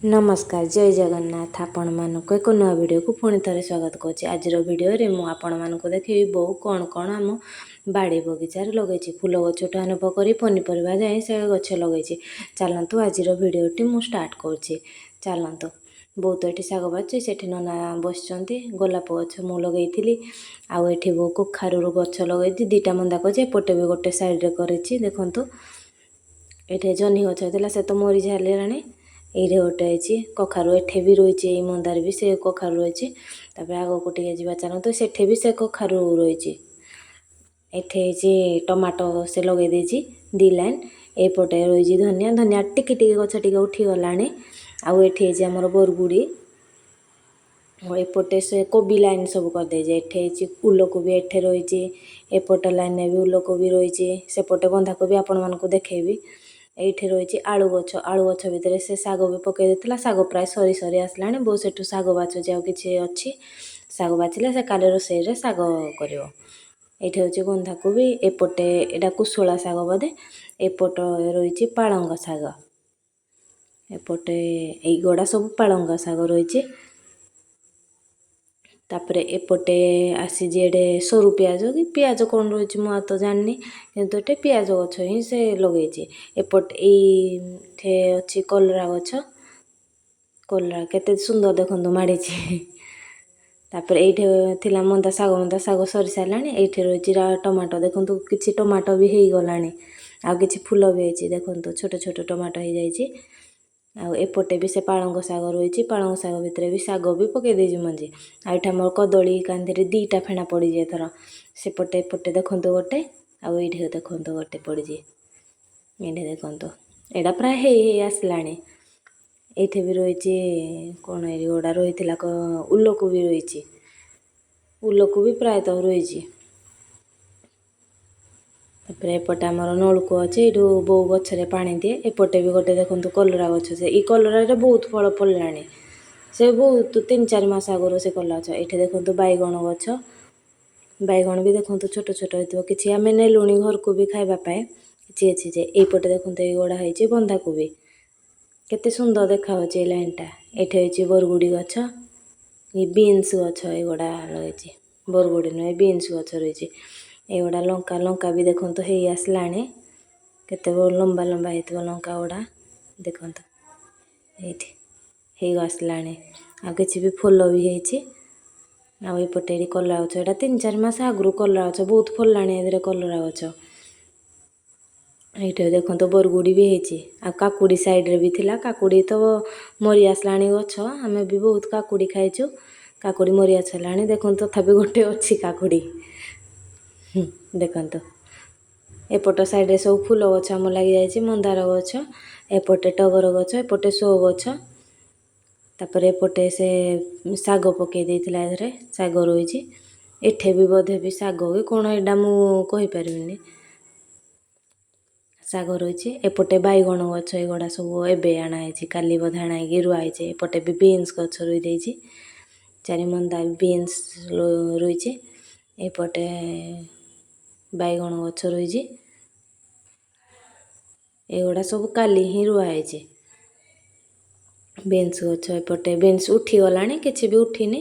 ନମସ୍କାର, ଜୟ ଜଗନ୍ନାଥ। ଆପଣମାନଙ୍କୁ ଏକ ନୂଆ ଭିଡ଼ିଓକୁ ପୁଣି ଥରେ ସ୍ୱାଗତ କରୁଛି। ଆଜିର ଭିଡ଼ିଓରେ ମୁଁ ଆପଣମାନଙ୍କୁ ଦେଖେଇବି ବୋଉ କ'ଣ କ'ଣ ଆମ ବାଡ଼ି ବଗିଚାରେ ଲଗେଇଛି। ଫୁଲ ଗଛଠୁ ଆରମ୍ଭ କରି ପନିପରିବା ଯାଏଁ ସେ ଗଛ ଲଗେଇଛି। ଚାଲନ୍ତୁ, ଆଜିର ଭିଡ଼ିଓଟି ମୁଁ ଷ୍ଟାର୍ଟ କରୁଛି। ଚାଲନ୍ତୁ। ବୋଉ ତ ଏଠି ଶାଗ ବାଛୁଛି, ସେଠି ନନା ବସିଛନ୍ତି। ଗୋଲାପ ଗଛ ମୁଁ ଲଗେଇଥିଲି। ଆଉ ଏଠି ବୋଉ କଖାରୁର ଗଛ ଲଗେଇଛି। ଦୁଇଟା ମନ୍ଦା କରିଛି, ଏପଟେ ବି ଗୋଟେ ସାଇଡ଼୍ରେ କରିଛି। ଦେଖନ୍ତୁ, ଏଠି ଜହ୍ନି ଗଛ ଥିଲା, ସେ ତ ମରି ସାରିଲାଣି। ଏଇଠି ଗୋଟେ ହେଇଛି କଖାରୁ। ଏଠି ବି ରହିଛି, ଏଇ ମନ୍ଦାରେ ବି ସେ କଖାରୁ ରହିଛି। ତାପରେ ଆଗକୁ ଟିକେ ଯିବା ଚାଲନ୍ତୁ, ସେଠି ବି ସେ କଖାରୁ ରହିଛି। ଏଠି ହେଇଛି ଟମାଟୋ, ସେ ଲଗେଇ ଦେଇଛି ଦୁଇ ଲାଇନ୍। ଏପଟେ ରହିଛି ଧନିଆ। ଧନିଆ ଟିକେ ଟିକେ ଗଛ ଟିକେ ଉଠିଗଲାଣି। ଆଉ ଏଠି ହେଇଛି ଆମର ବରଗୁଡ଼ି। ଏପଟେ ସେ କୋବି ଲାଇନ୍ ସବୁ କରିଦେଇଛି। ଏଠି ହେଇଛି ଉଲକୋବି, ଏଠି ରହିଛି। ଏପଟ ଲାଇନ୍ରେ ବି ଉଲକୋବି ରହିଛି। ସେପଟେ ବନ୍ଧାକୋବି ଆପଣମାନଙ୍କୁ ଦେଖେଇବି। ଏଇଠି ରହିଛି ଆଳୁ ଗଛ। ଆଳୁ ଗଛ ଭିତରେ ସେ ଶାଗ ବି ପକାଇ ଦେଇଥିଲା। ଶାଗ ପ୍ରାୟ ସରି ସରି ଆସିଲାଣି। ବୋଉ ସେଠୁ ଶାଗ ବାଛୁଛି। ଆଉ କିଛି ଅଛି, ଶାଗ ବାଛିଲେ ସେ କାଲି ରୋଷେଇରେ ଶାଗ କରିବ। ଏଇଠି ହେଉଛି ବନ୍ଧାକୋବି। ଏପଟେ ଏଇଟା କୁଶଳା ଶାଗ ବୋଧେ। ଏପଟ ରହିଛି ପାଳଙ୍ଗ ଶାଗ। ଏପଟେ ଏଇଗୁଡ଼ା ସବୁ ପାଳଙ୍ଗ ଶାଗ ରହିଛି। ତାପରେ ଏପଟେ ଆସିଛି ଏଡ଼େ ସରୁ ପିଆଜ କି ପିଆଜ କ'ଣ ରହିଛି, ମୁଁ ଆଉ ତ ଜାଣିନି, କିନ୍ତୁ ଏଠି ପିଆଜ ଗଛ ହିଁ ସେ ଲଗେଇଛି। ଏପଟେ ଏଇଠି ଅଛି କଲରା ଗଛ। କଲରା କେତେ ସୁନ୍ଦର ଦେଖନ୍ତୁ ମାଡ଼ିଛି। ତାପରେ ଏଇଠି ଥିଲା ମନ୍ଦା ଶାଗ। ମନ୍ଦା ଶାଗ ସରି ସାରିଲାଣି। ଏଇଠି ରହିଛି ଟମାଟୋ। ଦେଖନ୍ତୁ, କିଛି ଟମାଟୋ ବି ହେଇଗଲାଣି ଆଉ କିଛି ଫୁଲ ବି ହେଇଛି। ଦେଖନ୍ତୁ, ଛୋଟ ଛୋଟ ଟମାଟୋ ହେଇଯାଇଛି। ଆଉ ଏପଟେ ବି ସେ ପାଳଙ୍ଗ ଶାଗ ରହିଛି। ପାଳଙ୍ଗ ଶାଗ ଭିତରେ ବି ଶାଗ ବି ପକାଇ ଦେଇଛି ମଞ୍ଜି। ଆଉ ଏଠି ଆମର କଦଳୀ କାନ୍ଧିରେ ଦୁଇଟା ଫେଣା ପଡ଼ିଛି ଏଥର। ସେପଟେ ଏପଟେ ଦେଖନ୍ତୁ ଗୋଟେ, ଆଉ ଏଇଠି ଦେଖନ୍ତୁ ଗୋଟେ ପଡ଼ିଛି। ଏଇଠି ଦେଖନ୍ତୁ, ଏଇଟା ପ୍ରାୟ ହେଇ ହେଇ ଆସିଲାଣି। ଏଇଠି ବି ରହିଛି କ'ଣ, ଏଇଗୁଡ଼ା ରହିଥିଲା ଉଲକୋବି ରହିଛି। ଉଲକୋବି ପ୍ରାୟତଃ ରହିଛି। ତାପରେ ଏପଟେ ଆମର ନଳକୂଅ ଅଛି, ଏଇଠୁ ବୋଉ ଗଛରେ ପାଣି ଦିଏ। ଏପଟେ ବି ଗୋଟେ ଦେଖନ୍ତୁ କଲରା ଗଛ। ସେ ଏଇ କଲରାରେ ବହୁତ ଫଳ ଫଳିଲାଣି। ସେ ବହୁତ 3-4 ମାସ ଆଗରୁ ସେ କଲରା ଗଛ। ଏଇଠି ଦେଖନ୍ତୁ ବାଇଗଣ ଗଛ। ବାଇଗଣ ବି ଦେଖନ୍ତୁ ଛୋଟ ଛୋଟ ହେଇଥିବ। କିଛି ଆମେ ନେଲୁଣି ଘରକୁ ବି ଖାଇବା ପାଇଁ। କିଛି ଅଛି ଯେ ଏଇପଟେ ଦେଖନ୍ତୁ, ଏଇଗୁଡ଼ା ହେଇଛି ବନ୍ଧାକୋବି। କେତେ ସୁନ୍ଦର ଦେଖାଯାଉଛି ଏଇ ଲାଇନଟା। ଏଇଠି ହେଇଛି ବରଗୁଡ଼ି ଗଛ, ଏ ବିନ୍ସ ଗଛ ଏଗୁଡ଼ା ରହିଛି। ବରଗୁଡ଼ି ନୁହେଁ, ବିନ୍ସ ଗଛ ରହିଛି। ଏଗୁଡ଼ା ଲଙ୍କା। ଲଙ୍କା ବି ଦେଖନ୍ତୁ ହେଇ ଆସିଲାଣି। କେତେ ଲମ୍ବା ଲମ୍ବା ହେଇଥିବ ଲଙ୍କା ଗୁଡ଼ା। ଦେଖନ୍ତୁ, ଏଇଠି ହେଇ ଆସିଲାଣି। ଆଉ କିଛି ବି ଫୁଲ ବି ହେଇଛି। ଆଉ ଏପଟେ ଏଇଠି କଲରା ଗଛ। ଏଇଟା 3-4 ମାସ ଆଗରୁ କଲରା ଗଛ, ବହୁତ ଫଳିଲାଣି ଏଥିରେ କଲରା ଗଛ। ଏଇଠି ଦେଖନ୍ତୁ ବରଗୁଡ଼ି ବି ହେଇଛି। ଆଉ କାକୁଡ଼ି ସାଇଡ଼ରେ ବି ଥିଲା। କାକୁଡ଼ି ତ ମରି ଆସିଲାଣି ଗଛ। ଆମେ ବି ବହୁତ କାକୁଡ଼ି ଖାଇଛୁ। କାକୁଡ଼ି ମରି ଆସିଲାଣି ଦେଖନ୍ତୁ, ତଥାପି ଗୋଟେ ଅଛି କାକୁଡ଼ି ଦେଖନ୍ତୁ। ଏପଟ ସାଇଡ଼ରେ ସବୁ ଫୁଲ ଗଛ ଆମର ଲାଗିଯାଇଛି। ମନ୍ଦାର ଗଛ, ଏପଟେ ଟଗର ଗଛ, ଏପଟେ ସୋ ଗଛ। ତାପରେ ଏପଟେ ସେ ଶାଗ ପକାଇ ଦେଇଥିଲା, ଏଥିରେ ଶାଗ ରହିଛି। ଏଠି ବି ବୋଧେ ବି ଶାଗ କି କ'ଣ, ଏଇଟା ମୁଁ କହିପାରିବିନି। ଶାଗ ରହିଛି। ଏପଟେ ବାଇଗଣ ଗଛ, ଏଗୁଡ଼ା ସବୁ ଏବେ ଆଣା ହେଇଛି। କାଲି ବୋଧେ ଆଣା ହେଇକି ରୁଆ ହେଇଛି। ଏପଟେ ବି ବିନ୍ସ ଗଛ ରୋଇ ଦେଇଛି। ଚାରି ମନ୍ଦା ବିନ୍ସ ରୋଇଛି। ଏପଟେ ବାଇଗଣ ଗଛ ରହିଛି। ଏଗୁଡ଼ା ସବୁ କାଲି ହିଁ ରୁଆ ହେଇଛି ବିନ୍ସ ଗଛ। ଏପଟେ ବିନ୍ସ ଉଠିଗଲାଣି, କିଛି ବି ଉଠିନି।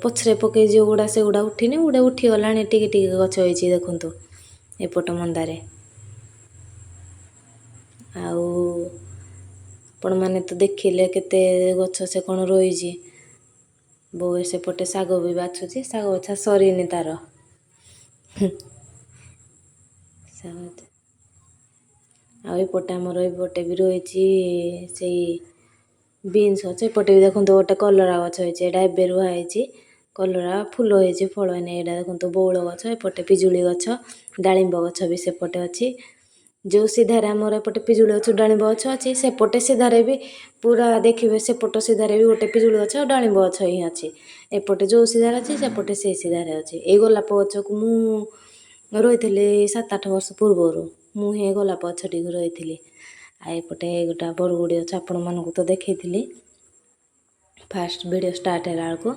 ପଛରେ ପକେଇ ଯେଉଁଗୁଡ଼ା ସେଗୁଡ଼ା ଉଠିନି, ଗୁଡ଼ା ଉଠିଗଲାଣି। ଟିକେ ଟିକେ ଗଛ ହେଇଛି ଦେଖନ୍ତୁ ଏପଟ ମନ୍ଦାରେ। ଆଉ ଆପଣମାନେ ତ ଦେଖିଲେ କେତେ ଗଛ ସେ କ'ଣ ରହିଛି। ବୋଉ ସେପଟେ ଶାଗ ବି ବାଛୁଛି। ଶାଗ ବଛା ସରିନି ତାର ଶାଗ। ଆଉ ଏପଟେ ଆମର ଏପଟେ ବି ରହିଛି ସେଇ ବିନ୍ସ ଗଛ। ଏପଟେ ବି ଦେଖନ୍ତୁ ଗୋଟେ କଲରା ଗଛ ହେଇଛି। ଏଇଟା ଏବେ ରୁଆ ହେଇଛି। କଲରା ଫୁଲ ହେଇଛି, ଫଳ ହେଇନି। ଏଇଟା ଦେଖନ୍ତୁ ବଉଳ ଗଛ। ଏପଟେ ପିଜୁଳି ଗଛ, ଡାଳିମ୍ବ ଗଛ ବି ସେପଟେ ଅଛି। ଯେଉଁ ସିଧାରେ ଆମର ଏପଟେ ପିଜୁଳି ଗଛ, ଡାଳିମ୍ବ ଗଛ ଅଛି, ସେପଟେ ସିଧାରେ ବି ପୁରା ଦେଖିବେ, ସେପଟ ସିଧାରେ ବି ଗୋଟେ ପିଜୁଳି ଗଛ ଆଉ ଡାଳିମ୍ବ ଗଛ ହିଁ ଅଛି। ଏପଟେ ଯେଉଁ ସିଧାରେ ଅଛି, ସେପଟେ ସେଇ ସିଧାରେ ଅଛି। ଏଇ ଗୋଲାପ ଗଛକୁ ମୁଁ ରୋଇଥିଲି 7-8 ବର୍ଷ ପୂର୍ବରୁ। ମୁଁ ହିଁ ଗୋଲାପ ଗଛଟିକୁ ରୋଇଥିଲି। ଆଉ ଏପଟେ ଗୋଟେ ବରଗୁଡ଼ି ଗଛ ଆପଣମାନଙ୍କୁ ତ ଦେଖେଇଥିଲି ଫାଷ୍ଟ ଭିଡ଼ିଓ ଷ୍ଟାର୍ଟ ହେଲା ବେଳକୁ।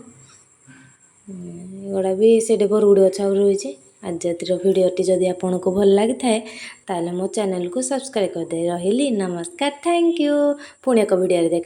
ଏଗୁଡ଼ା ବି ସେଇଠି ବରଗୁଡ଼ି ଗଛ ଆଉ ରହିଛି। ଆଜିର ଭିଡ଼ିଓଟି ଯଦି ଆପଣଙ୍କୁ ଭଲ ଲାଗିଥାଏ, ତାହେଲେ ମୋ ଚ୍ୟାନେଲକୁ ସବସ୍କ୍ରାଇବ୍ କରିଦେବେ। ରହିଲି, ନମସ୍କାର, thank you. ପୁଣି ଏକ ଭିଡ଼ିଓରେ ଦେଖା।